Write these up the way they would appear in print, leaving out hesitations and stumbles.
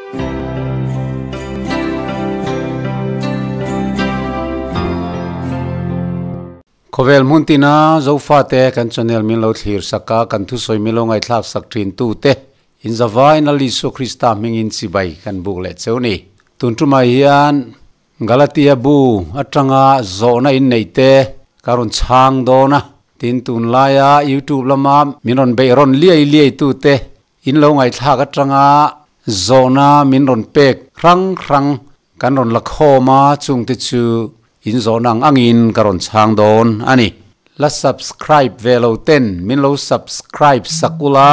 Khawvel hmun tina Zofate kan channel min lo thlir sak a, kan thusawi min lo ngaihthlak sak thin tute in zavai na Isua Krista hmingin chibai kan buk leh cheu ni. Tun tumah hian Galatia bu atanga zawhna inneih te ka rawn chhang dawn a, tin tunlaia YouTube lama min rawn beih rawn liai liai tute in lo ngaihthlak atanga zawhna min rawn pek hrang hrang kan rawn la khawm a, chungte chu in zawhna ang angin ka rawn chhang dawn a ni. La subscribe ve lo ten min lo subscribe sak ula,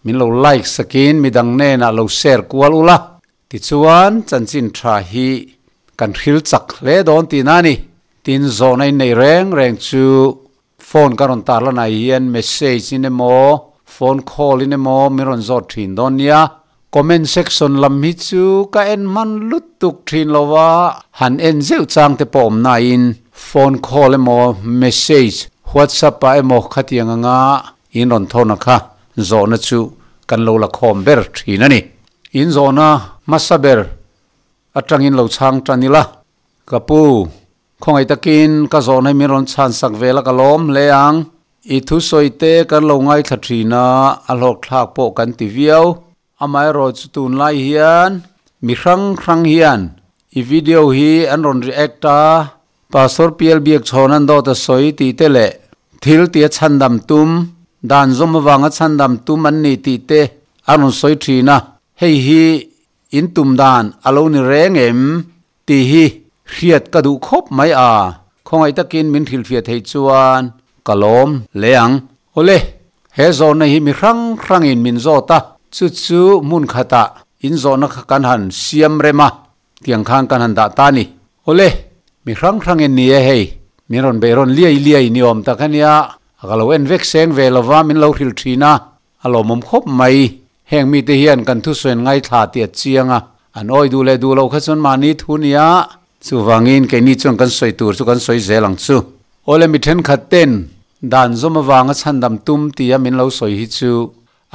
min lo like sakin midang hnenah lo share kual ula. Tichuan, chanchin tha hi kan hril chak hle dawn tihna a ni. Tin, zawhna innei reng reng chu phone ka rawn tar lanah hian message in emaw, phone call in emaw min rawn zawt thin dawn nia. Comment section lam hi chu ka en hman lutuk thin lo a, han en zeuh chang te pawh awm nain phone call emaw, message, whatsapp ah emaw khatiang anga in rawn thawna kha zawhna chu kan lo la khawm ber thin a ni. In zawhna hmasa ber atangin lo chhang tan ila. Ka pu, khawngaih takin ka zawhna hi min rawn chhan sak vel a ka lawm hle ang. I thusawi te kan lo ngaithla thin a, a hlawkthlak pawh kan ti viau. Amaherawh chu tunlai hian mi hrang hrang hian i video hi an rawn react a, Pastor Pial Biak chhawn an dawt a sawi tih te leh thil tia chhandam tum, dan zawm avanga chhandam tum an ni tih te a rawn sawi thin a, hei hi in tum dan a lo ni reng em tih hi hriat ka duh khawp mai a, khawngaih takin min hrilhfiah theih chuan ka lawm hle ang. Awle, he zawhna hi mi hrang hrangin min zawt a, chu chu hmun khatah in zawhna kha kan han siam rem a, Tiang khan kan han dah ta ni. Awle, mi hrang hrangin ni e hei, min rawn beih rawn liai liai ni awm tak ania, a ka lo en vek seng ve lova min lo hrilh thin a, a lawmawm khawp mai. Heng mite hian kan thusawiin ngaithla tih a chiang a, an awi duh leh duh loh kha chuan mahni thu nia, chuvangin keini chuan kan sawi tur chu kan sawi zel ang chu. Awle, mi thenkhat ten dan zawm avanga chhandam tum tia min lo sawi hi chu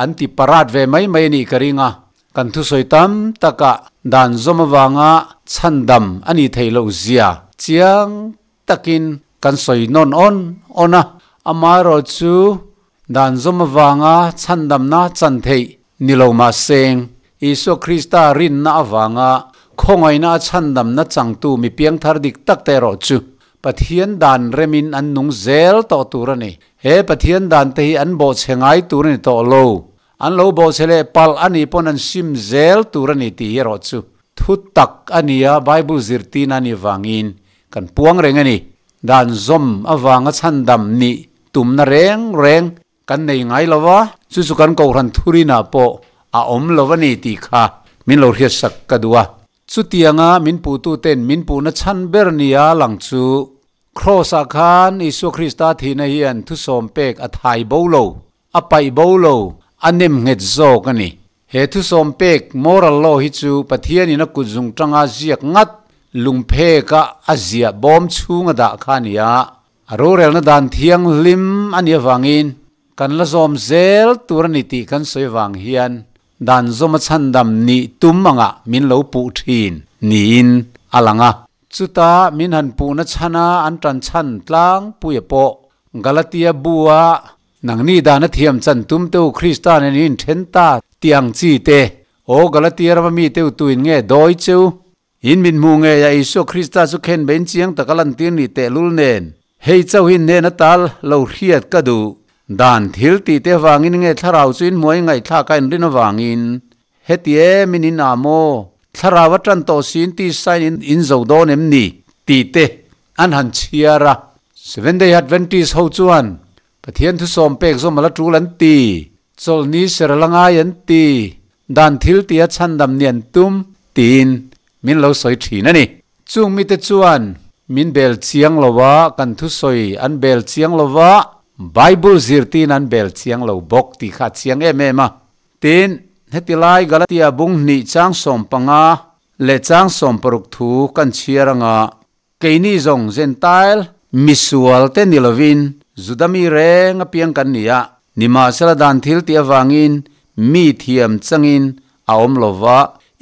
an ti parat ve mai mai a nih ka ring a, Kan thusawi tam takah dan zawm avanga chhandam a nih theih loh zia chiang takin kan sawi nawn awn awn a. Amaherawhchu dan zawm avanga chhandamna chan theih ni lo mah seng, Isua Krista rinna avanga khawngaihna a chhandamna changtu mi piangthar dik tak te erawh chu Pathian dan remin an nung zel tawh tur a ni. He Pathian dan te hi an bawhchhe ngai tur a ni tawh lo. An lo bawhchhe leh palh a nih pawn an sim zel tur a ni tih hi erawh chu thu tak a ni a, Bible zirtirna a nih vangin kan puang reng a ni. Dan zawm avanga chhandam nih tumna reng reng kan nei ngai lo va, chu chu kan Kohhran thurinah pawh a awm lo a ni tih kha min lo hriatsak ka duh a. Chutianga min puhtuten min puhna chhan ber nia lang chu Kraws-ah khan Isua Krista thihna hian thusawm pek a thai bo lo. A paih bo lo, a nem nghet zawk a ni. He thusawm pek moral law hi chu Pathianin a kut zung tanga ziak ngat lungpheka a ziah bawm chhunga dah kha a ni a. A rorelna dan thianghlim a nih avangin kan la zawm zel tur a ni tih kan sawi avang hian dan zawma chhandam nih tum angah min lo puh thin niin a lang a. Chuta min han puhna chhana an tan chhan tlangpuia pawh Galatia bua Nangni dan a thiam chan tum teu Krista nen in inthen ta tih ang chi te, Aw Galatia rama mi teu tuin nge dawi cheu? In mit hmuh ngei a Isua Krista chu khen bein chiang taka lantir ni tehlul nen, hei chauhin hnen ata lo hriat ka duh. Dan thil tih te avangin nge thlarau chu in hmuai ngaihthlak a inrin avangin heti em in in ah maw? Thlarau a tan tawh siin tisain in in zo dawn em ni? tih te an han chhiar a. Seventh Day Adventist ho chuan Pathian thusawm pek zawm a la tul an ti, chawlhni ser a la ngai an ti, dan thil tia chhandam ni an tum tiin min lo sawi thin a ni. Chung mite chuan min bel chiang lo a, kan thusawi an bel chiang lo va, Bible zirtin an bel chiang lo bawk tih kha a chiang em em a. Tin, heti lai Galatia bung hnih chang 15 leh chang 60 thu kan chhiar anga Keini zawng Jentail misual te ni lovin Juda mi reng apiang kan ni a, nimahsela dan thil tih avangin mi thiam changin a awm lo va,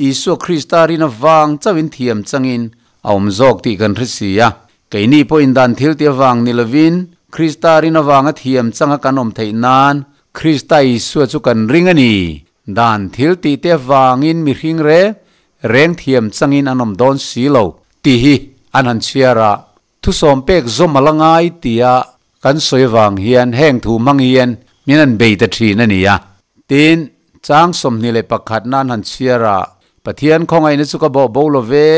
Isua Krista rin avang chauhin thiam changin a awm zawk tih kan hre si a. Keini pawhin dan thil ti avang ni lovin Krista rin avanga thiam changa kan awm theih nan Krista Isua chu kan ring a ni. Dan thil tih te avangin mihring reng reng thiam changin an awm dawn si lo tih hi an han chhiar a. Thusawm pek zawm a la ngai tia kan sawi avang hian heng thu hmang hian min han bei ta thin a ni a. Tin, chang 21 nan han chhiar a, Pathian khawngaihna chu ka bawh bo lo ve,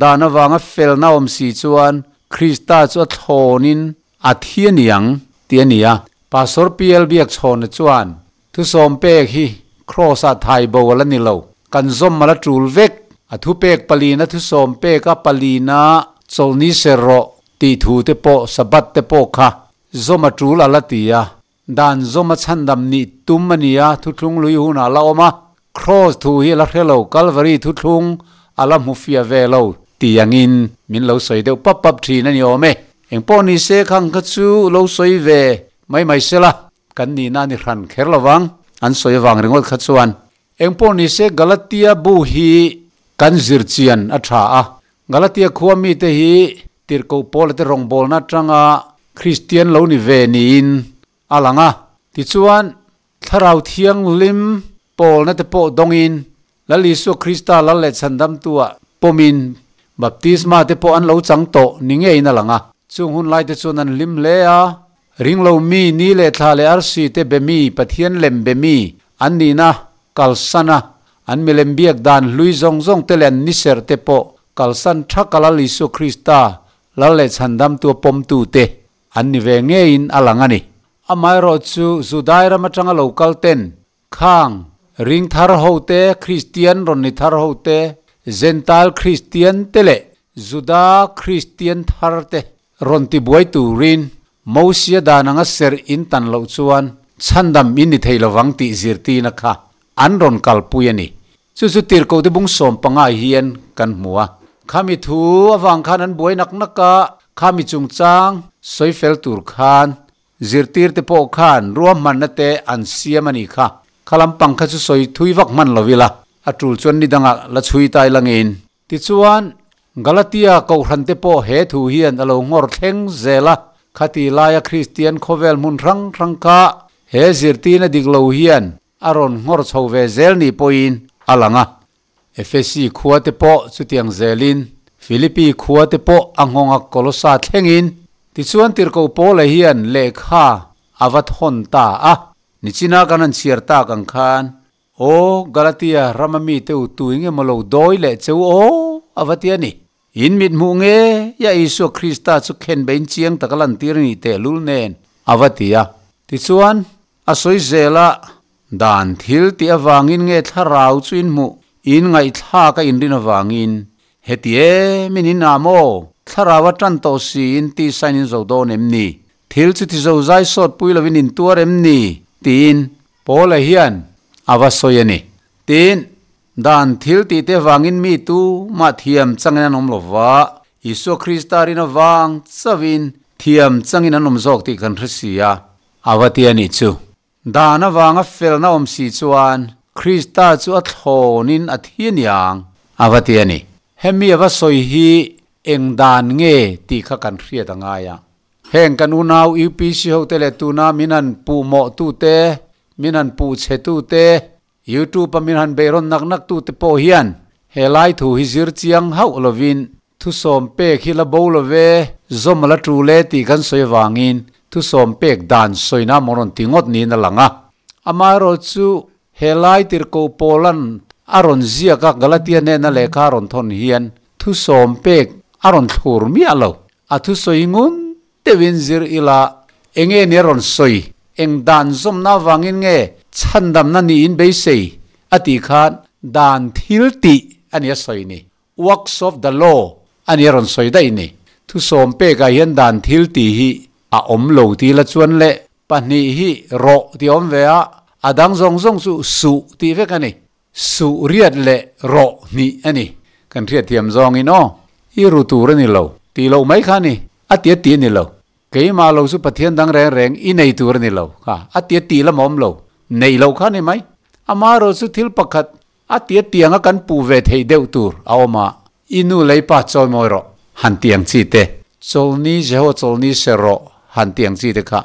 dan avanga felna awm si chuan Krista chu a thlawnin a thi a ni ang tih a ni a. Pastor PL Biakchhawna chuan Thusawm pek hi Kraws ah thai bo a la ni lo. Kan zawm a la tul vek. A thupek palina thusawm pek a palina chawlhni ser rawh tih thu te pawh Sabbath te pawh kha zawm a tul a la ti a. Dan zawm a chhandam nih tum a ni a, thuthlung lui hunah a la awm a. Kraws thu hi a la hre lo, Kalvari thuthlung a la hmu fiah ve lo tih angin min lo sawi deuh pap pap thin a ni awm e. Engpawh ni se khang kha chu lo sawi ve mai mai sela. Kan nihna a ni hran kher lo vang, an sawi avang ringawt kha chuan. Engpawh ni se Galatia bu hi kan zir chian a tha a. Galatia khua mite hi tirhkoh Paula te rawngbawlna atanga Kristian lo ni ve niin a lang a. Tichuan, Thlarau Thianghlim pawlna te pawh dawngin Lal Isua Krista lal leh chhandamtua pawmin baptisma te pawh an lo chang tawh ni ngeiin a lang a. Chung hun laite chuan an hlim hle a, ringlo mi, ni leh thla leh arsi te be mi, Pathian lem be mi an nihna kalsan a, an milem biak dan hlui zawng zawng te leh an ni serh te pawh kalsan thaka Lal Isua Krista lal leh chhandamtua pawmtu te an ni ve ngeiin a lang a ni. Amaherawhchu Judai ram atanga lo kal ten Khang, ring thar ho te, Kristian rawn ni thar ho te, Jentail Kristian te leh Juda Kristian thar te rawn ti buai turin Mosia dan anga serh in tan loh chuan chhandam in ni thei lovang tih zirtirna kha an rawn kalpui a ni. Chu chu tirhkoh te bung 15 hian kan hmu a. Khami thu avang khan an buai nak nak a, khami chungchang sawi fel tur khan Zirtirte pawh khan ruahmanna te an siam a nih kha. Kha lampang kha chu sawi thui vak hman lo ila, a tul chuan ni dangah la chhui tai langin. Tichuan, Galatia kohhrante pawh he thu hian a lo nghawr thleng zel a, khati laia Kristian khawvel hmun hrang hrang kha he zirtirna dik lo hian a rawn nghawr chho ve zel nih pawhin a lang a. Efesi khua te pawh chutiang zelin, Philippi khua te pawh a nghawnga Kolosa thlengin. Tichuan tirhkoh Paula hian lehkha a va thawn ta a. Nichina kan han chhiar tak ang khan, Aw, Galatia rama mite u tu eng emaw lo dawi leh cheu aw, a va ti a ni. In mit hmuh nge ia Isua Krista chu khen bein chiang taka lantir a nih tehlul nen, a va ti a. Tichuan, a sawi zel a, Dan thil tih avangin nge thlarau chu in hmuh, in ngaihthlak a inrin avangin, heti em in in am aw, thlarau a tan tawh si in tih sain in zo dawn em ni? Thil chu ti zo zai sawt pui lovin in tuar em ni? tiin Paula hian a va sawi a ni. Tin, dan thil tih te avangin mi tu mah thiam changin an awm lo va, Isua Krista rin avang chauhin thiam changin an awm zawk tih kan hre si a, a va ti a nih chu. Dan avanga felna awm si chuan Krista chu a thlawnin a thi aniang a va ti a ni. Hemi a va sawi hi eng dan nge tih kha kan hriat a ngai a. Heng kan unau UPC hote leh tuna min han puh mawh tute, min han puh chhe tute, YouTube a min han beihrawn nak nak tute pawh hian he lai thu hi zir chiang hauh lovin Thusawm pek hi la bo lo ve, zawm a la tul e tih kan sawi avangin thusawm pek dan sawina maw rawn ti ngawt niin a lang a. Amaherawhchu he lai tirhkoh Paula'n a rawn ziak a Galatia hnena lehkha a rawn thawn hian thusawm pek a rawn thlur miah lo. A thusawi ngun deuhin zir ila enge ni a rawn sawi, eng dan zawmna avangin nge chhandamna niin beisei a tih khan dan thil tih a ni a sawi ni. Works of the law a ni a rawn sawi daih ni. Thusawm pekah hian dan thil tih hi a awm lo tih la chuan leh pahnih hi rawh tih a awm ve a, a dang zawng zawng chu suh tih vek a ni. Suh riat leh rawh hnih a ni. Kan hriatthiam zawngin aw, i ru tur a ni lo tih loh mai kha a ni, a ti a ti a ni lo. Keimah lo chu Pathian dang reng reng i nei tur a ni lo kha, a ti a tih lam a awm lo, neih loh kha a ni mai. Amaherawhchu thil pakhat. A tia tianga kan puh ve theih deuh tur a awm a, I nu lei pa chawimawi rawh han ti ang chi te, Chawlni Jeho chawlni ser rawh han ti ang chi te kha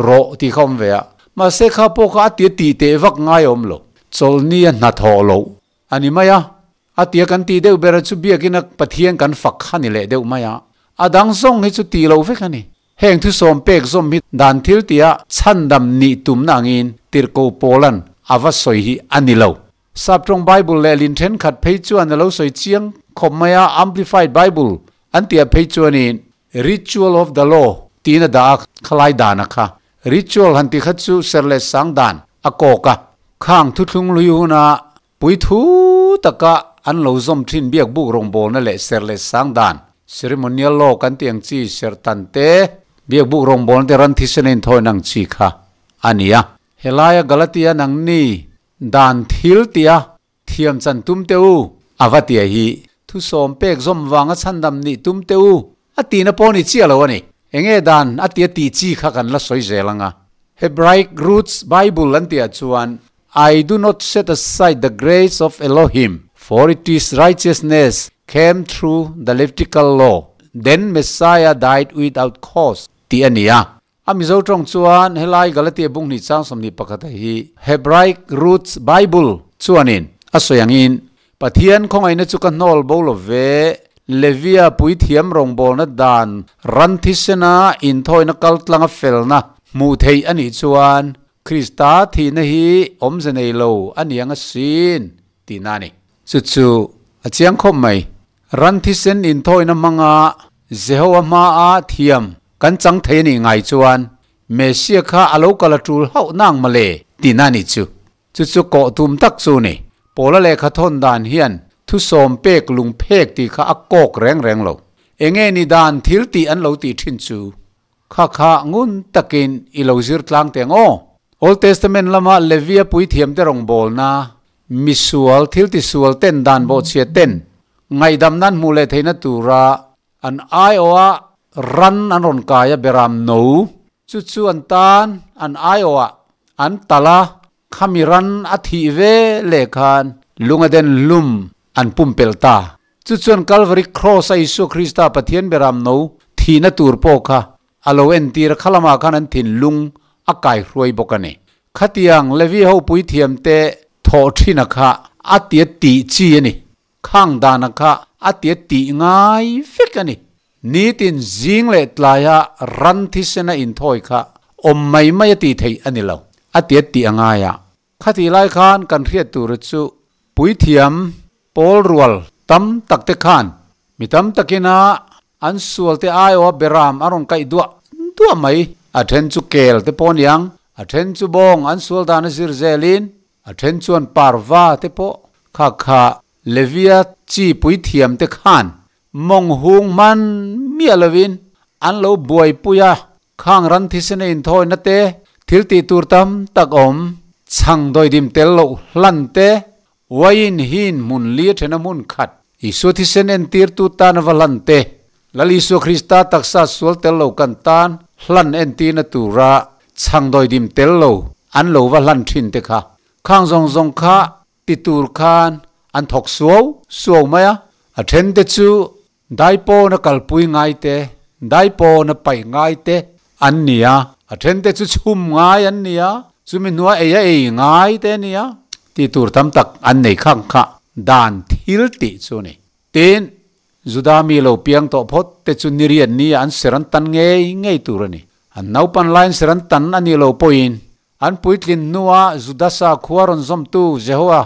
rawh tih kha awm ve a, mahse kha pawh kha a tia tih teh vak ngai a awm lo. Chawlni a hnathawh loh a ni mai a, a tia kan tih deuh ber chu biakina Pathian kan fak kha ni leh deuh mai a, a dang zawng hi chu tih loh vek a ni. Heng thusawm pek zawm hi dan thil tia chhandam nih tumna angin tirhkoh Paula'n a va sawi hi a ni lo. Saptawng Bible lehlin thenkhat phei chuan a lo sawi chiang khawp mai a, Amplified Bible an tih ah phei chuanin Ritual of the Law tiin a dah a, khalai dan a kha. Ritual han tih kha chu ser leh sang dan a kawk a. Khang thuthlung lui huna Puithu taka an lo zawm thin biak buk rawngbawlna leh serh leh sang dan, ceremonial law kan tih ang chi serh tan te, biak buk rawngbawlna te ran thisen a inthawi ang chi kha a ni a. Helaia Galatia nangni dan thil tia thiam chan tum teh u, a va tia hi thusawm pek zawm vanga chhandam nih tum teh u a tihna pawh ni chiah lo a ni. Enge dan a tia tih chi kha kan la sawi zel ang a. Hebraic Roots Bible an tihah chuan I do not set aside the grace of Elohim, for it is righteousness came through the Levitical law, then Messiah died without cause tih a ni a. A Mizo tawng chuan helai Galatia bung hnih chang 21 a hi Hebraic Roots Bible chuanin a sawi angin, Pathian khawngaihna chu ka hnawl bo lo ve, Levia puithiam rawngbawlna dan ran thisena inthawina kaltlanga felna hmuh theih a nih chuan Krista thihna hi awmze nei lo a ni ang asin tihna a ni. Chu chu a chiang khawp mai. Ran thisen inthawina hmanga Jehovah hmaa thiam kan chang thei a nih ngai chuan Messiah kha a lo kal a tul hauh nang mawle tihna a nih chu. Chu chu kawh tum tak chu ni. Paula lehkha thawn dan hian thusawm pek lung phek tih kha a kawk reng reng lo. Enge ni dan thil tih an lo tih thin chu? Kha kha ngun takin i lo zir tlang teh ang aw. Old Testament lama Levia puithiamte rawngbawlna, misual, thil tisual ten dan bawhchhia ten ngaihdam nan hmuh leh theihna tura an aiawha ran an rawn kai a beram no chu chu an tan an aiawhah an talh a, khami ran a thih ve leh khan lungaden hlum an pumpelh ta. Chu chuan Kalvari Kraws-a Isua Krista Pathian beram no thihna tur pawh kha a lo entir a, khalamah khan an thinlung a kaihruai bawk a ni. Khatiang Levi ho puithiamte thawh thina kha a tia tih chi a ni. Khang dana kha a tia tih ngai vek a ni. Nitin zing leh tlaia ran thisena inthawi kha awm mai mai a tih theih a ni lo, a tia tih a ngai a. Khatih lai khan kan hriat tur chu puithiam pawl rual tam tak te khan mi tam takina an sual te aiawha beram a rawn kaih duah duah mai. A then chu kel te pawh aniang, a then chu bawng an sual dan a zir zelin, a then chuan parva te pawh kha kha Levia chi puithiam te khan mawng hung hman miah lovin an lo buaipui a. Khang ran thisena inthawina te, thil tih tur tam tak awm, chhang dawidim tel loh hlan te, uaiin hin hmun li a thena hmun khat, Isua thisen entirtu tan a va hlan te, Lal Isua Krista taksa sual tel lo kan tan hlan entirna tura chhang dawidim tel lo an lo va hlan thin te kha, khang zawng zawng kha ti tur khan an thawk suau suau mai a, a then te chu Daipawn a kalpui ngai te, daipawn a paih ngai te an ni a, a then te chu chhum ngai an ni a, chumi hnua ei a ei ngai te a ni a, tih tur tam tak an nei khang kha dan thil tih chu a ni. Tin, Juda mi lo piang tawh phawt te chu niriat nia an ser an tan ngei ngei tur a ni. An naupan laiin ser an tan a nih lo pawhin An puitlin hnua Judasa khua rawn zawmtu Jehoa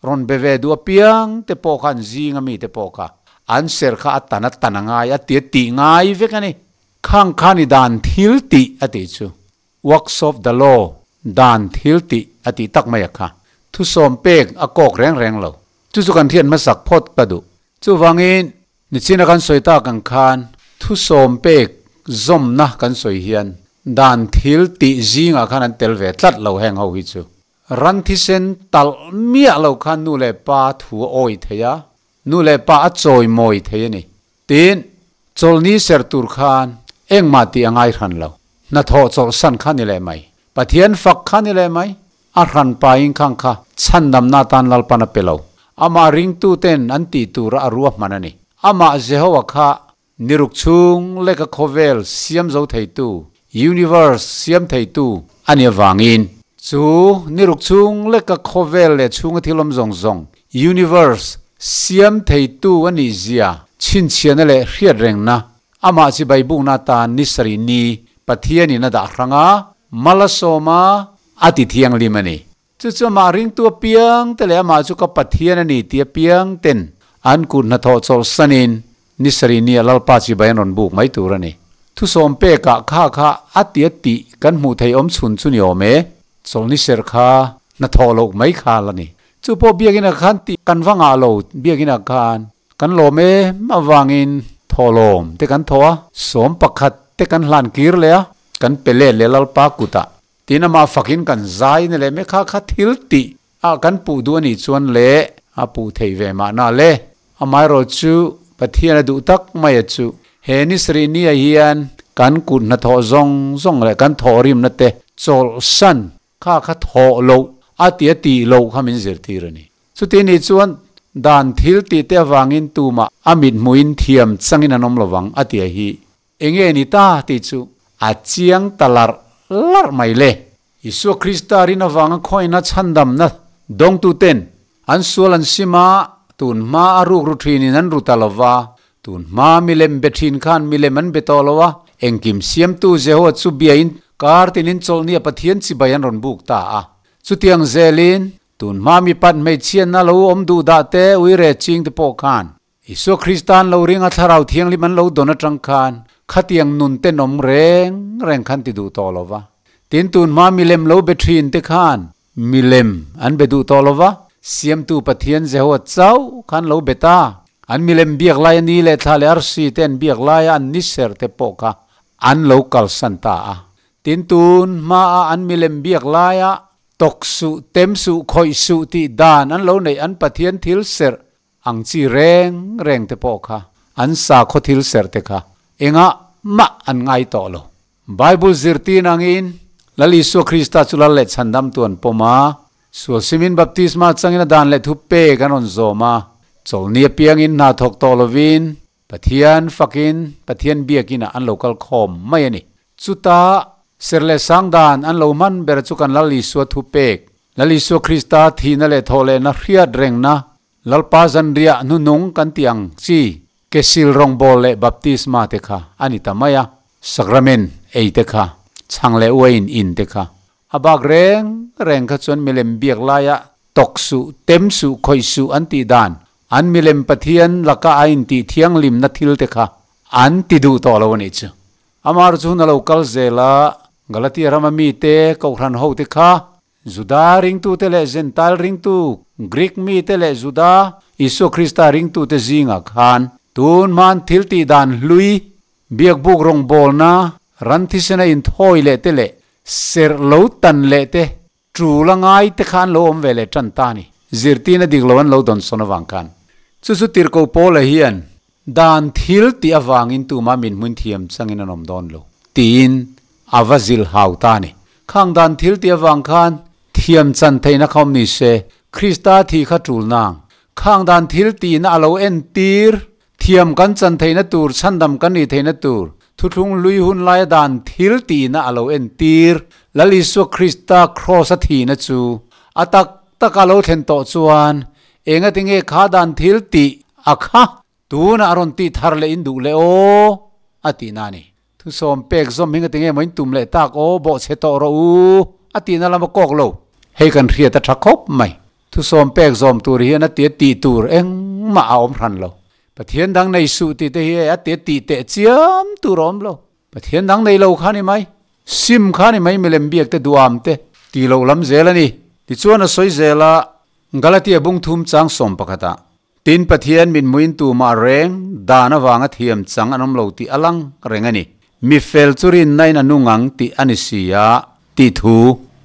rawn be ve duh apiang te pawh kha an zing ami te pawh kha an ser kha a tan a tan a ngai a ti a tih ngai vek a ni. Khang khan i dan thil tih a tih chu works of the law dan thil tih a tih tak mai a kha. Thusawm pek a kawk reng reng lo. Chu chu kan hriat hmasak phawt ka duh. Chuvangin Nichina kan sawi tak ang khan thusawm pek zawmna kan sawi hian dan thil tih zingah khan an tel ve tlat lo heng ho hi chu. Ran thisen talh miah lo khan nu leh pa thu a awi thei a, nu leh pa a chawi mawi thei a ni. Tin, chawlhni serh tur khan engmah tih a ngai hran lo. Hnathawh chawlhsan kha ni leh mai. Pathian fak kha ni leh mai. A hran pain khang kha chhandamna atan Lalpan a pe lo. Amah ringtuten an tih tura a ruahman a ni. Amah Jehovah kha niruk chhung leka khawvel siam zo theitu, universe siam theitu, a nih avangin, chu niruk chhung leka khawvel leh chhunga thil awm zawng zawng, universe, siam theitu a nih zia chhinchhiahna leh hriatrengna, amah chibai bukna atan ni sarih ni Pathianin a dah hrang a, mal a sawm a, a ti thianghlim a ni. Chu chu amah ringtu apiang te leh amah chu ka Pathian a ni tih apiang ten an kut hnathawh chawlhsanin ni sarih nia Lalpa chibai an rawn buk mai tur a ni. Thusawm pekah kha kha a ti a tih kan hmuh theih awm chhun chu ni awm e. Chawlhni serh kha hnathawh loh mai kha la ni. Chu pawh biakinah khan tih kan va ngah lo, biakinah khan kan lawm em avangin thawhlawm te kan thawh a, sawm pakhat te kan hlan kir leh a, kan pe let leh Lalpa kutah. Tin amah fakin kan zai na leh mek kha kha thil tih ah kan puh duh a nih chuan le a puh theih ve mahna le. Amaherawh chu Pathian a duh tak mai a chu he ni sarih ni ah hian kan kut hnathawh zawng zawng leh kan thawhrimna te chawlhsan kha kha thawh loh a ti a tih loh kha min zirtir a ni. Chuti nih chuan dan thil tih te avangin tumah a mithmuhin thiam changin an awm lovang a ti a hi. Enge ni ta tih chu a chiang ta larh larh mai le. Isua Krista rin avanga khawina chhandamna dawngtuten an sual an sim a, tun hma a ruk ru thinin an ru ta lo va, tun hma milem be thin khan milem an be tawh lo a, engkim siamtu Jehoa chu biain kar tinin chawlhnia Pathian chibai an rawn buk ta a. Chutiang zelin, tun hma mi pat hmeichhiatna lo awm duh dah te, uire ching te pawh khan Isua Kristan lo ringa Thlarau Thianghlim an lo dawn atang khan khatiang nun tenawm reng reng khan ti duh tawh lo va. Tin, tun hma milem lo be thin te khan milem an be duh tawh lo va, Siamtu Pathian Jehovah chauh khan lo be ta. An milem biak laia ni leh thla leh arsi te an biak laia an ni ser te pawh kha an lo kalsan ta a. Tin, tun hmaa an milem biak laia tawk suh, tem suh, khawih suh tih dan an lo neih an Pathian thil serh Ang chi reng reng te pawh kha an sakhaw thil serh te kha engah mah an ngai tawh lo. Bible zirtin angin Lal Isua Krista chu Lal leh Chhandamtu an pawm a, sual simin baptisma changin a dan leh thu pek an rawn zawm a, chawlhni apiangin hna thawk tawh lovin Pathian fakin Pathian biakinah an lo kal khawm mai a ni. Chuta ser leh sang dan an lo hman ber chu kan Lal Isua thu pek, Lal Isua Krista thihna leh thawh lehna hriat rengna, Lalpa zanriah hnunung kan tih ang chi, kesil rawngbâwl leh baptisma te kha a ni ta mai a, sakramen ei te kha, chhang leh uain in te kha. A bak reng reng kha chuan milem biak laia tawk suh, tem suh, khawih suh an tih dan, an milem Pathian laka a intih thianghlimna thil te kha an ti duh tawh lo a nih chu. Amar chu hun a lo kal zel a, Galatia rama mite, Kohhran hote kha, Juda ringtute leh Jentail ringtu, Greek mite leh Juda, Isua Krista ringtute zingah khan tun hman thil tih dan hlui, biakbuk rawngbawlna, ran thisena inthawi leh te leh serh lo tan leh te, tul a ngai te kha an lo awm ve leh tan ta a ni. Zirtirna dik lo an lo dawnsawn avang khan. Chu chu tirhkoh Paula hian dan thil tih avangin tumah min hmun thiam changin an awm dawn lo tiin a va zilh hau ta a ni. Khang dan thil tih avang khan thiam chan theihna kha awm ni se, Krista thih kha tul nang. Khang dan thil tihna a lo entir Thiam kan chan theihna tur, chhandam kan nih theihna tur, thuthlung hlui hun laia dan thil tihna a lo entir. Lal Isua Krista kraws a thihna chu a tak taka lo thlen tawh chuan engati nge kha dan thil tih a kha tunah a rawn tih thar leh in duh le aw a tihna a ni. Thusawm pek zawm hi ngati nge maw in tum leh tak aw bawhchhe tawh rawh u a tihna lam a kawk lo. Hei kan hriat a tha khawp mai. Thusawm pek zawm tur hian a tia tih tur engmah a awm hran lo. Pathian dang nei suh tih te hi a tia tih teh chiam tur a awm lo. Pathian dang nei lo kha ni mai. Sim kha ni mai milem biak te duam te tih loh lam zel a ni. Tichuan a sawi zel a, Galatia bung thum chang sawm pakhatah, Tin Pathian min hmuin tumah reng dan avanga thiam chang an awm lo tih a lang reng a ni. Mi fel chu rinnain a nung ang tih a ni si a tih thu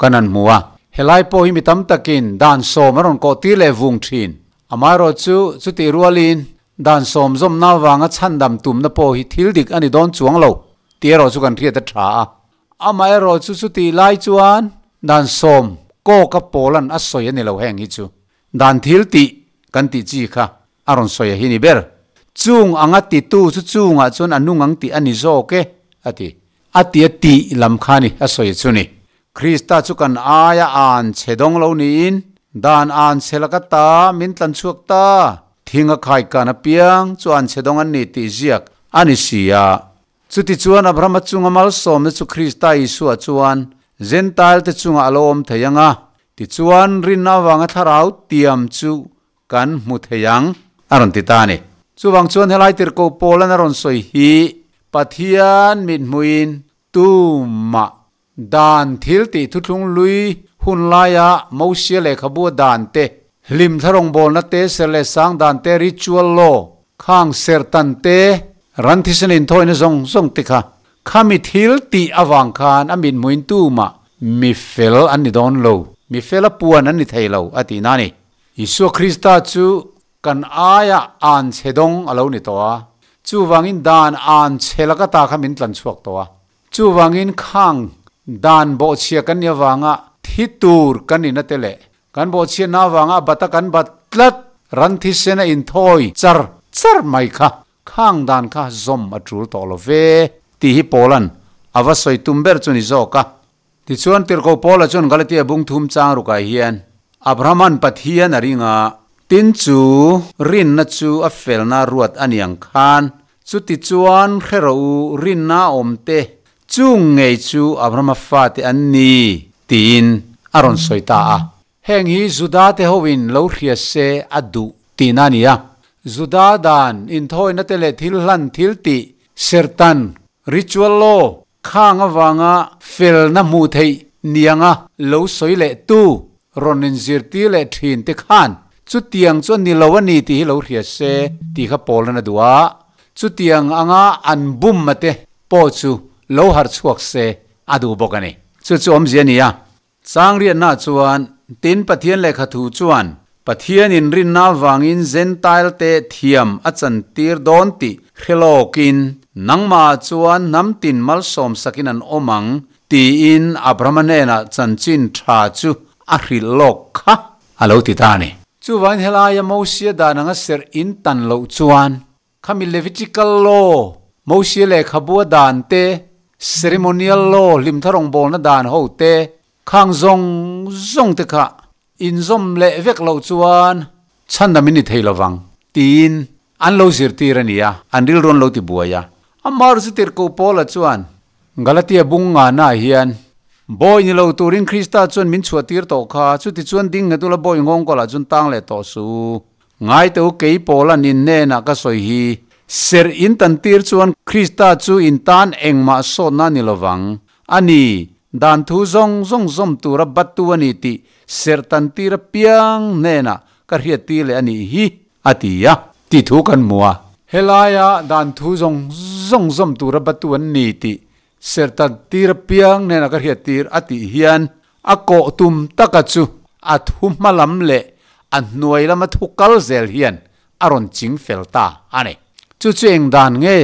kan han hmu a. Helai pawh hi mi tam takin dan sawm a rawn kawh tir leh vung thin. Amaherawh chu chutih rualin dan sawm zawmna avanga chhandam tumna pawh hi thil dik a ni dawn chuang lo tih erawh chu kan hriat a tha a. Amaherawh chu chutih lai chuan dan sawm kawka pawlan a sawi a ni lo heng hi chu. Dan thil tih. kan tih chi kha a rawn sawi a hi ni ber. Chung anga titu chu chungah chuan a nung ang tih a ni zawk e, a ti. A ti a tih lam kha ni a sawi chu ni. Krista chu kan aia an chhe dawng lo niin dan an chhe laka ta min tlan chhuak ta. Thing a khai kan apiang chu an chhe dawng an ni tih ziak a ni si a. Chutichuan Abrahama chunga malsawmna chu Krista Isua chuan Jentail te chungah a lo awm thei ang a, tichuan rinna avanga thlarau tiam chu kan hmu thei ang, a rawn ti ta a ni. Chuvang chuan helai tirhkoh Paulan a rawn sawi hi Pathian mithmuhin tumah Dan thil tih thuthlung lui hun laia Mosia lehkhabu a dan te, hlim thlarawng-bawlna te, ser leh sang dan te, ritual law, khang ser tan te, ran thisen inthawina zawng zawng te kha khami thil tih avang khan a mithmuhin tumah mi fel an ni dawn lo, mi fel a puan an ni thei lo a tihna a ni. Isua Krista chu kan aia an chhe dawng a lo ni tawh a, chuvangin dan an chhe laka ta kha min tlan chhuak tawh a. Chuvangin khang dan bawhchhia kan nih avanga thi tur kan nihna te leh kan bawhchhiatna avanga a bata kan bat tlat ran thisen a inthawi char char mai kha khang dan kha zawm a tul tawh lo ve tih hi Paula'n a va sawi tum ber chu ni zawk a. Tichuan Tirhkoh Paula chuan Galatia bung thum chang rukah hian Abrahama'n Pathian a ring a, tin chu rinna chu a felna ruat a ni ang khan Chutichuan hre rawh u, rinna a awm te, chung ngei chu Abrahama fate an ni, tiin a rawn sawi ta a. Heng hi Juda te hoin lo hria se a duh tihna a ni a. Juda dan, inthawina te leh thil hlan thil tih, serhtan, ritual law, khang avanga felna hmuh theih nianga lo sawi leh tu rawn inzirtir leh thin te khan chutiang chu a ni lo a ni tih hi lo hria se tih kha pawl an a duh a, chutiang anga an bum a te pawh chu lo harh chhuak se a duh bawk a ni. Chu chu awmzia a ni a, Changriatna chuan tin Pathian lehkha thu chuan Pathian inrinna avangin Jentail te thiam a chantir dawn tih hre lawkin nangmahah chuan hnam tin malsawm sakin an awm ang tiin Abrahama hnenah chanchin tha chu a hrilh lawk kha a lo ti ta a ni. Chuvangin helaia Mosia dan anga serh in tan loh chuan Khami Levitical Law, Mosia lehkhabua dan te, Ceremonial Law, hlimthar rawngbawlna dan ho te, khang zawng zawng te kha inzawm leh vek loh chuan chhandam in ni thei lovang tiin an lo zirtir a ni a, an rilru an lo ti buai a. Amah ru chu tirhkoh Paula chuan Galatia bung ngana hian, Bawi ni lo turin Krista chuan min chhuahtir tawh kha, chutichuan ding nghet ula bawi nghawng kawlah chuan tang leh tawh suh u. Ngai teh u, kei Paula nin hnenah ka sawi hi, serh in tan tir chuan Krista chu in tan engmah sawtna a ni lovang. A ni, dan thu zawng zawng zawm tura battu a ni tih serh tan tir apiang hnenah ka hriat tir leh a nih hi, a ti a. Tih thu kan hmu a. Helaia dan thu zawng zawng zawm tura battu an ni tih serh tan tir apiang hnenah ka hriat tir a tih hian A kawh tum taka chu a thu hma lam leh a hnuai lama thu kal zel hian a rawn ching fel ta a ni. Chu chu eng dan nge,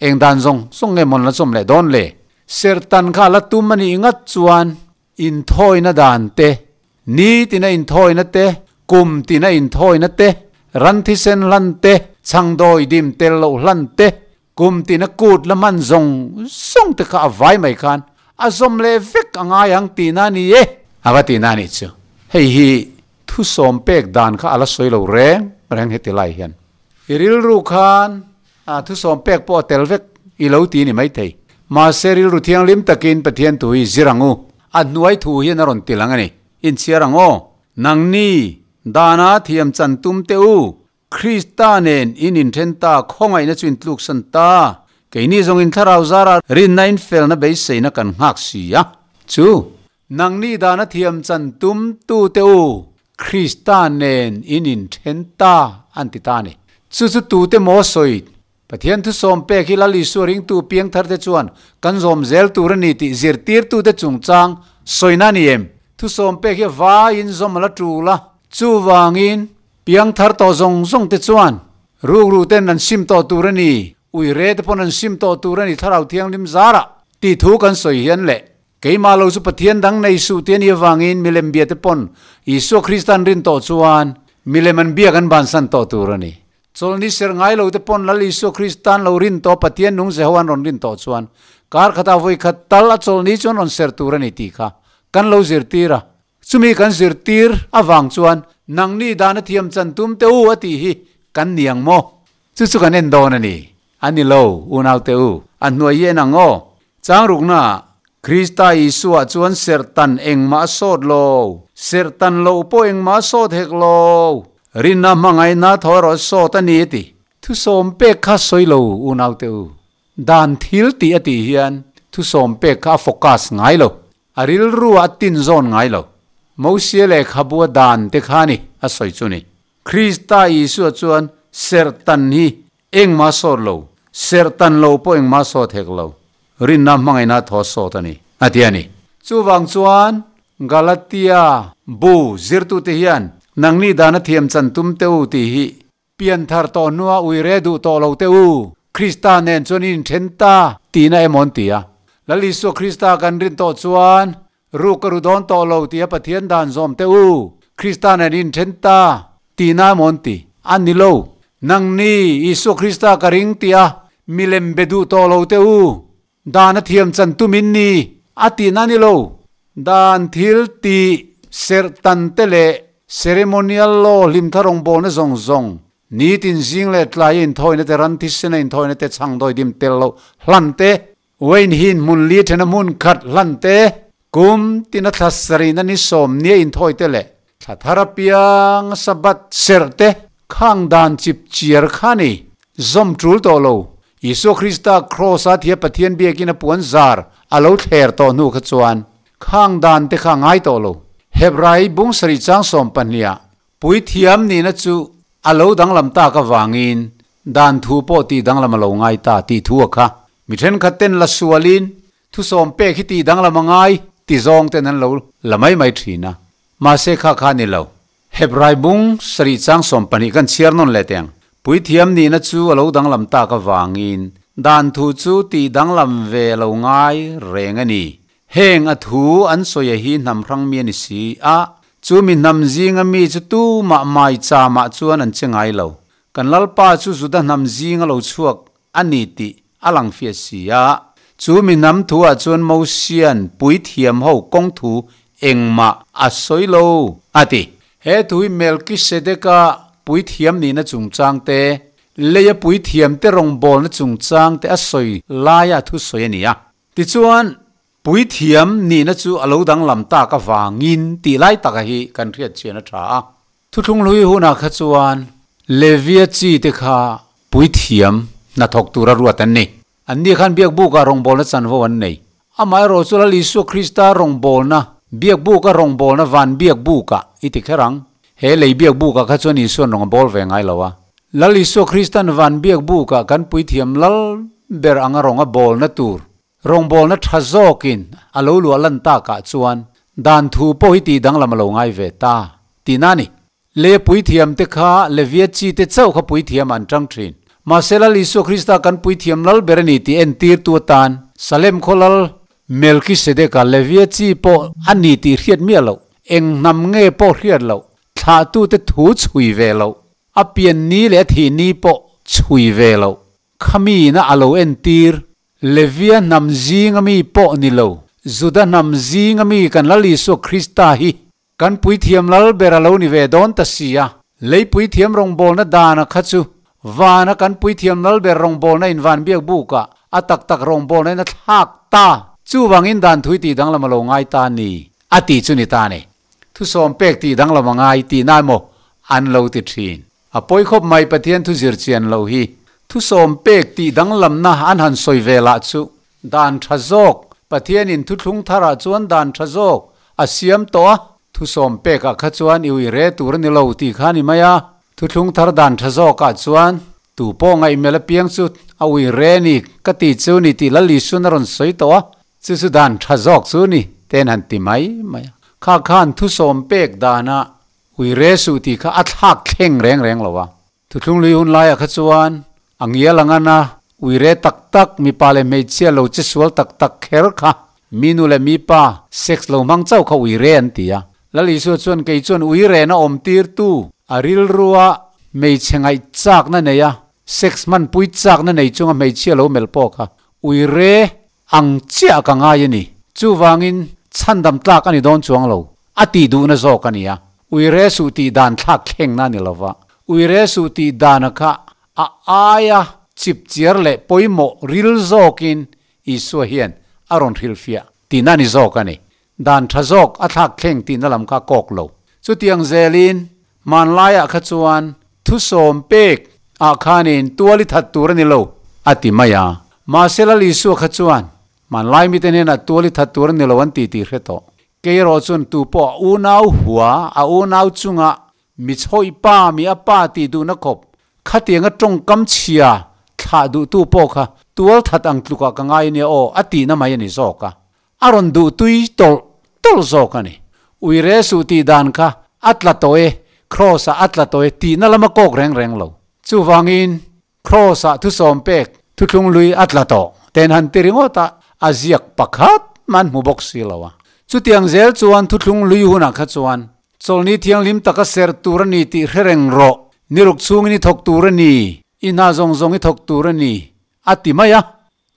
eng dan zawng zawng nge mawn la chawm leh dawn le? Serhtan kha a la tum a nih ngat chuan inthawina dan te, nitina inthawina te, kum tina inthawina te, ran thisen hlan te, chhangdawi dim tel loh hlan te, Kum tina kut la hman zawng zawng te kha a vai mai khan a zawm leh vek a ngai ang tihna a ni e. A va tihna a nih chu. Hei hi thusawm pek dan kha a la sawi lo reng reng heti lai hian. I rilru khan a thusawm pek pawh a tel vek i lo ti ni maithei. Mahse rilru thianghlim takin Pathian thu hi zir ang u. A hnuai thu hian a rawn ti lang a ni. Inchhiar ang aw. Nangni, dana thiam chan tum teh u. Krista nen in inthen ta, khawngaihna chu in tluksan ta. Keini zawng in thlarau zara rinna in felna beiseina kan nghak si a. Chu, nangni dana thiam chan tum tu te u, Krista nen in inthen ta an ti ta a ni. Chu chu tute maw sawi? Pathian thusawm pek hi Lal Isua ringtu piangthar te chuan kan zawm zel tur a ni tih zirtirtute chungchang sawina a ni em? Thusawm pek hi a vaiin zawm a la tul a, chuvangin Piangthar tawh zawng zawng te chuan rukru ten an sim tawh tur a ni, uire te pawn an sim tawh tur a ni Thlarau Thianghlim zarah tih thu kan sawi hian leh keimah lo chu Pathian dang nei suh tih a nih avangin milem bia te pawn Isua Krista an rin tawh chuan Milem an biak an bansan tawh tur a ni. Chawlhni ser ngai lo te pawn Lal Isua Kristan lo rin tawh Pathian nung Jehovan rawn rin tawh chuan kar khatah vawi khat tal a chawlhni chuan rawn ser tur a ni tih kha kan lo zirtir a. Chumi kan zirtir avang chuan nangni dan a thiam chan tum teh u a tih hi kan ni ang maw? Chu chu kan en dawn a ni. A ni lo, unaute u, a hnuai hi en ang aw. Chang rukna ah Krista Isua chuan serhtan engmah a sawt lo, serhtan loh pawh engmah a sawt hek lo, rinna hmangaihna thaw erawh a sawt a ni a ti. Thusawm pek kha sawi lo, unaute u. Dan thil tih a tih hian thusawm pek kha a focus ngai lo, a rilru ah a tin zawn ngai lo. Mosia lehkhabu a dan te kha a ni, a sawi chu ni. Krista Isua chuan serhtan hi Engmah sawt lo, serh tan lo pawh engmah sawt hek lo, rinna hmangaihna thaw sawt a ni, a ti a ni. Chuvang chuan Galatia bu zirtute hian nangni dana thiam chan tum teh u tih hi pianthar tawh hnua uire duh tawh lo teh u, Krista nen chuan in inthen ta tihna emaw an ti a. Lal Isua Krista kan rin tawh chuan Ru ka ru dawn tawh lo tia Pathian dan zawm teh u, Krista nen in then ta tihna emaw an ti? A ni lo. Nangni, Isua Krista ka ring tia milem be duh tawh lo teh u, dan a thiam chan tum in ni a tihna a ni lo. Dan thil tih serh tan te leh ceremonial law hlimthar rawngbawlna zawng zawng, nitin zing leh tlai a inthawina te, ran thisena inthawina te, chhangdawi dim tel loh hlan te, Wayne hi hmun li thena hmun khat hlan te, kum tina thla sarihna ni sawm nia inthawi te leh thla thar apiang Sabbath serh te khang dan chip chiar kha ni zawm tul tawh lo. Isua Krista Kraws a thia Pathian biakin a puan zar a lo thler tawh hnu kha chuan khang dan te kha ngai tawh lo. Hebrai bung sarih chang sawm pahniha Puithiam nihna chu a lo danglam tak avangin dan thu pawh tih danglam a lo ngai ta tih thu a kha. Mi thenkhat ten la sualin thusawm pek hi tih danglam a ngai ti zawng ten an lo la mai mai thin a. Mahse kha kha a ni lo. Hebrai bung sarih chang 12 kan chhiar nawn leh teng. Puithiam nihna chu a lo danglam tak avangin dan thu chu tih danglam ve a lo ngai reng a ni. Heng a thu an sawi a hi hnam hrang mi a ni si a, chu mi hnam zinga mi chu tumah mai chamah chuan an che ngai lo. Kan Lalpa chu Juda hnam zinga lo chhuak a ni tih a lang fiah si a, chu mi hnam thu ah chuan Mosian puithiam ho kawng thu engmah a sawi lo, a ti. He thu hi Melkisedeka puithiam nihna chungchang te, leia puithiam te rawngbawlna chungchang te a sawi laia a thusawi a ni a. Tichuan, puithiam nihna chu a lo danglam tak avangin tih lai taka hi kan hriat chian a tha a. Thuthlung hlui hunah kha chuan Levia chi te kha puithiam hnathawk tura ruat an ni. Anni khan biakbuka rawngbawlna chanvo an nei. Amaherawh chu Lal Isua Krista rawngbawlna, biakbuka rawngbawlna van biakbuka i ti kher ang. He lei biakbuka kha chuan Isua'n rawn a bawl ve ngai lo a. Lal Isua Krista'n van biakbuka kan puithiam lal ber anga rawn a bawlna tur, rawngbawlna tha zawkin a lo luah lan takah chuan dan thu pawh hi tih danglam a lo ngai ve ta tihna a ni. Le puithiam te kha Levia chi te chauh kha puithiam an tang thin. Mahse Lal Isua Krista kan puithiam lal ber a ni tih entirtu atan Salem khaw lal Melkisedeka Levia chi pawh a ni tih hriat miah loh, eng hnam nge pawh hriat loh, thlahtute thu chhui ve loh, a pian ni leh a thih ni pawh chhui ve loh, khamiina a lo entir, Levia hnam zinga mi pawh ni lo, Juda hnam zinga mi kan Lal Isua Krista hi kan puithiam lal ber a lo ni ve dawn ta si a. Lei puithiam rawngbawlna dana kha chu vana kan puithiam lal ber rawngbawlna in van biak bukah a tak tak rawngbawlna in a thlak ta. Chuvangin dan thui tih danglam a lo ngai ta ni a tih chu ni ta ni. Thusawm pek tih danglam a ngai tihna emaw an lo ti thin. A pawi khawp mai Pathian thu zir chian loh hi. Thusawm pek tih danglamna an han sawi ve lah chu Dan tha zawk, Pathianin thuthlung tharah chuan dan tha zawk a siam tawh a, thusawm pekah kha chuan i ui re tur a ni lo tih kha a ni mai a, thuthlung thar dan tha zawkah chuan tu pawh ngaihmelh apiang chu a ui re ni ka ti chu ni tih Lal Isuan a rawn sawi tawh a, chu chu dan tha zawk chu ni ten han ti mai mai a. Kha khan thusawm pek dana ui re suh tih kha a thlak thleng reng reng lo a. Thuthlung lui hun laiah kha chuan a ngial ang an a, uire tak tak, mipa leh hmeichhia lo che sual tak tak kher kha mi nu leh mipa sex lo hmang chauh kha uire an ti a. Lal Isua chuan kei chuan uirena awm tirtu A rilrua hmeichhe ngaih chakna nei a, sex hmanpui chakna nei chunga hmeichhia lo melh pawh kha uire ang chiah ka ngai a ni. Chuvangin chhandam tlak a ni dawn chuang lo, a tih duhna zawk a ni a. Uire suh tih dan thlak thlengna a ni lo va, uire suh tih dana kha a aia chipchiar leh pawimawh ril zawkin Isua hian a rawn hrilhfiah tihna a ni zawk a ni. Dan tha zawk a thlak thleng tihna lam kha kawk lo. Chutiang zelin hmanlaiah kha chuan thusawm pek ah khanin tual i that tur a ni lo a ti mai a. Mahse Lal Isua kha chuan hmanlai mite hnenah tual i that tur a ni lo an ti tih hre tawh. Kei erawh chuan tupawh a unau hua, a unau chunga mi chhawih pa, mi a pa tih duhna khawp Khatianga tawngkam chhia thlah duhtu pawh kha tual that ang tlukah ka ngai nia aw a tihna mai a ni zawk a. A rawn duh tui tawlh tawlh zawk a ni. Uire suh tih dan kha a tla tawh e, Kraws-ah a tla tawh e tihna lama kawk reng reng lo. Chuvangin Kraws-ah thusawm pek thuthlung lui a tla tawh ten han ti ringawt a, a ziak pakhat mah an hmu bawk si lo a. Chutiang zel chuan thuthlung lui hunah kha chuan Chawlhni thianghlim taka serh tur a ni tih hre reng rawh. Ni ruk chhungin i thawk tur a ni, i hna zawng zawng i thawk tur a ni, a ti mai a.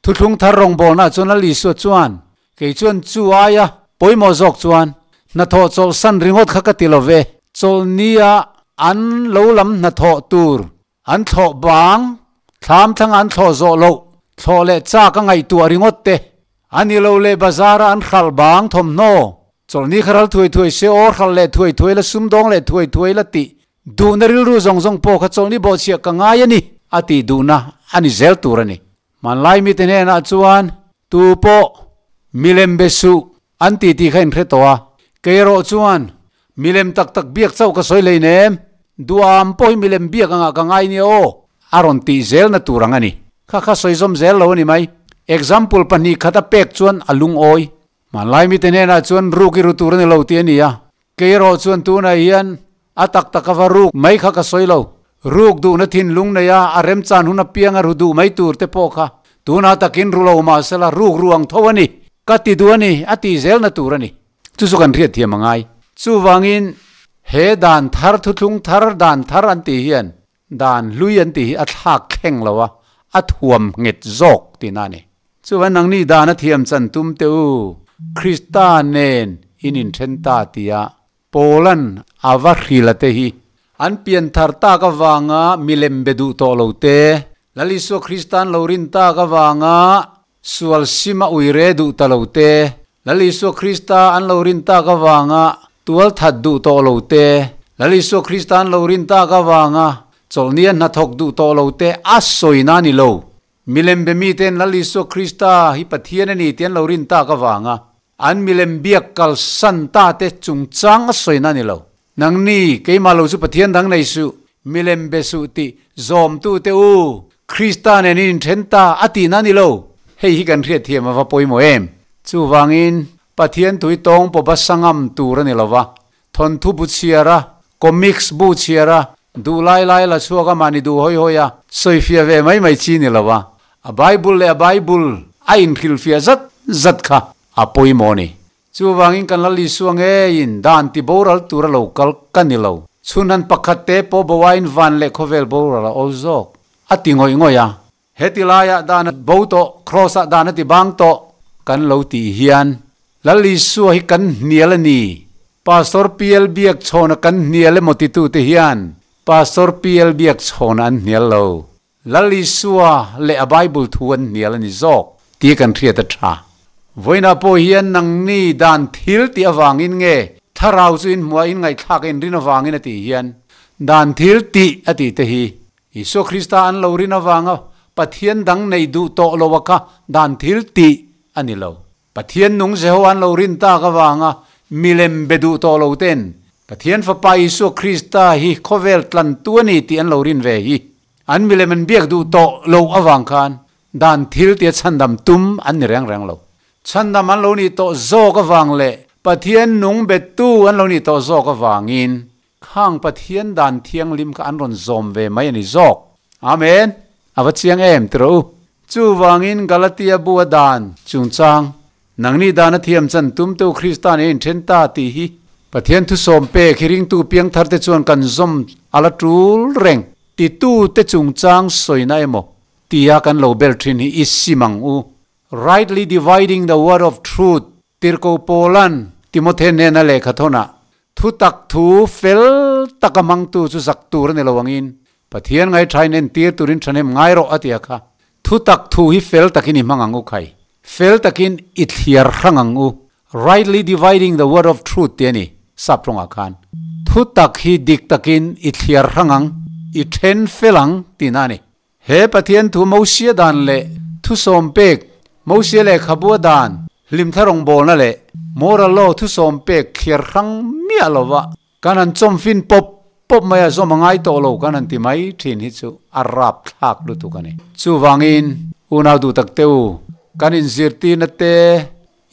Thuthlung thar rawngbawlnaah chuan Lal Isua chuan, Kei chuan chu aia pawimawh zawk chuan hnathawh chawlhsan ringawt kha ka ti lo ve. Chawlhnia an lo lam hnathawh tur an thlawh bang, thlam thlanga an thlawh zawh loh, thlawh leh chak a ngaihtuah ringawt te, a ni lo leh bazara an hralh bang thawmhnaw, chawlhni kha ral thuai thuai se aw hralh leh thuai thuai la sumdawng leh thuai thuai la tih duhna rilru zawng zawng pawh kha chawlhni bawhchhiah ka ngai a ni a tih duhna a ni zel tur a ni. Hmanlai mite hnenah chuan tu pawh milem be suh an ti tih kha inhre tawh a, kei erawh chuan Milem tak tak biak chauh ka sawi hlein em? Duham pawh hi milem biak angah ka ngai nia aw. A rawn tih zelna tur ang a ni. Kha kha sawi zawm zel lo a ni mai. Example 2 khat a pek chuan a lungawi. Hmanlai mite hnenah chuan ruk i ru tur a ni lo tih a ni a. Kei erawh chuan tunah hian a tak tak a va ruk mai kha ka sawi lo. Ruk duhna thinlung nei a, a remchan hun apianga ru duh mai tur te pawh kha tunah takin ru lo mahsela ruk ru ang tho a ni. Ka ti duh a ni, a tih zelna tur a ni. Chu chu kan hriat thiam a ngai. Chuvangin he dan thar, thuthlung thar, dan thar an tih hian dan hlui an tih hi a thlak thleng lo a, a thuam nghet zawk tihna a ni. Chuvangin nangni dan a thiam chan tum teh u, Krista nen in inthen ta tia Paula'n a va hrila te hi an pian thar tak avanga milem be duh tawh lo te, Lal Isua Krista'n lo rin tak avanga Sual sim a uire duh ta lo te, Lal Isua Krista an lo rin tak avanga tual that duh tawh lo te, Lal Isua Krista an lo rin tak avanga chawlhnia hnathawk duh tawh lo te a sawina a ni lo. Milem be miten Lal Isua Krista hi Pathian a ni tih an lo rin tak avanga an milem biak kalsan ta te chungchang a sawina a ni lo. Nangni, keimah lo chu Pathian dang nei suh, milem be suh tih zawmtute u, Krista nen in inthen ta a tihna a ni lo. Hei hi kan hriat thiam a va pawimawh em? Chuvangin, Pathian tui tawng pawpa sangam tur a ni lo va, thawnthu bu chhiar a, comics bu chhiar a, duh lai lai la chhuak a mahni duh hawi hawi a, sawifiah ve mai mai chi ni lo va, a Bible leh a Bible a inhrilhfiah zat zat kha a pawimawh a ni. Chuvangin kan Lal Isua ngeiin dan ti boral tura lo kal ka ni lo. Chhunhan pakhat te pawh boain van leh khawvel boral a awl zawk. A ti ngawih ngawih a. Heti laiah dan a bo tawh, Kraws-ah dan a ti bang tawh kan lo tih hian Lal Isua hi kan hnial a ni. Pastor PL Biakchhawna kan hnial emaw titute hian Pastor PL Biakchhawna an hnial lo. Lal Isua leh a Bible thu an hnial a ni zawk tih kan hriat a tha. Vawiinah pawh hian nangni dan thil tih avangin nge thlarau chu inhmuah in ngaihthlak inrin avangin a tih hian dan thil tih a tih te hi Isua Krista an lo rin avanga Pathian dang nei duh tawh lo a kha dan thil tih a ni lo. Pathian nung Jehovah an lo rin tak avanga milem be duh tawh lo ten Pathian Fapa Isua Krista hi khawvel tlantu a ni tih an lo rin ve hi an milem an biak duh tawh loh avang khan dan thil tia chhandam tum an ni reng reng lo. Chhandam an lo nih tawh zawk avang leh Pathian nung betu an lo nih tawh zawk avangin Khang Pathian dan thianghlim kha an rawn zawm ve mai a ni zawk. Amen! A va chiang em tiraw u? Chuvangin Galatia bua dan chungchang, nangni dan a thiam chan tum teu Krista nen a inthen ta tih hi. Pathian thusawm pek hi ringtu piangthar te chuan kan zawm a la tul reng titute chungchang sawina emaw tia kan lo bel thin hi i sim ang u. Rightly dividing the word of truth, Tirhkoh Paula'n Timothe nena lehkha thawnah Thutak thu fel taka hmangtu chu zak tur a ni lo angin Pathian ngaithain entir turin thahnem ngai rawh a ti a kha. Thutak thu hi fel takin i hmang ang u khai. Fel takin i thliar hrang ang u. Rightly dividing the word of truth tih a ni sap rawngah khan. Thutak hi dik takin i thliar hrang ang, i then fel ang tihna a ni. He Pathian thu Mosia dan leh thusawm pek, Mosia lehkhabua dan, hlimthla rawngbawlna leh moral law thusawm pek thliar hrang miah lova kan han chawmfin pawp pawp mai a zawm a ngai tawh lo kan han ti mai thin hi chu a rapthlak lutuk a ni. Chuvangin unau duh tak te u, kan inzirtirna te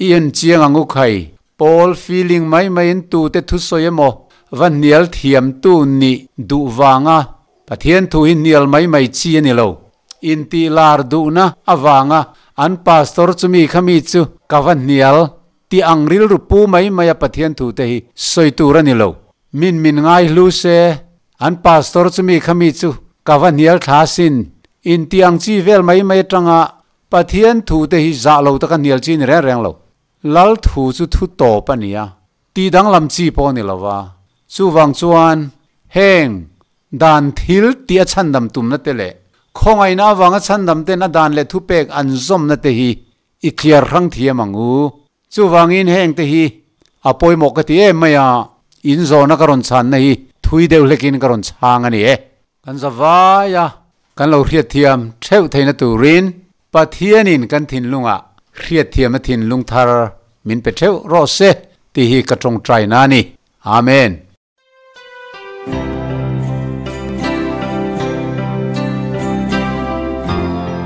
i enchiang ang u khai. Pawl feeling mai maiin tute thusawi emaw va hnial thiamtu nih duh vanga Pathian thu hi hnial mai mai chi a ni lo. Intih lar duhna avanga an pastor chumi kha mi chu ka va hnial tih ang rilru pu mai mai a Pathian thu te hi sawi tur a ni lo. Min min ngai hlu se an pastor chumi kha mi chu ka va hnial thla sin intih ang chi vel mai mai atanga Pathian thu te hi zah lo taka hnial chi a ni reng reng lo. Lal thu chu thu tawp a ni a, tih danglam chi pawh a ni lo va. Chuvang chuan heng dan thil tih a chhandam tumna te leh khawngaihna avanga chhandam ten a dan leh thupek an zawmna te hi i tliar hrang thiam ang u. Chuvangin heng te hi a pawimawh ka ti em mai a, in zawhna ka rawn chhanna hi thui deuh hlekin ka rawn chhang a ni e. Kan za vai a, kan lo hriatthiam theuh theihna turin Pathianin kan thinlungah hriatthiamna thinlung thar min pe theuh rawh se tih hi ka tawngtaina a ni. Amen.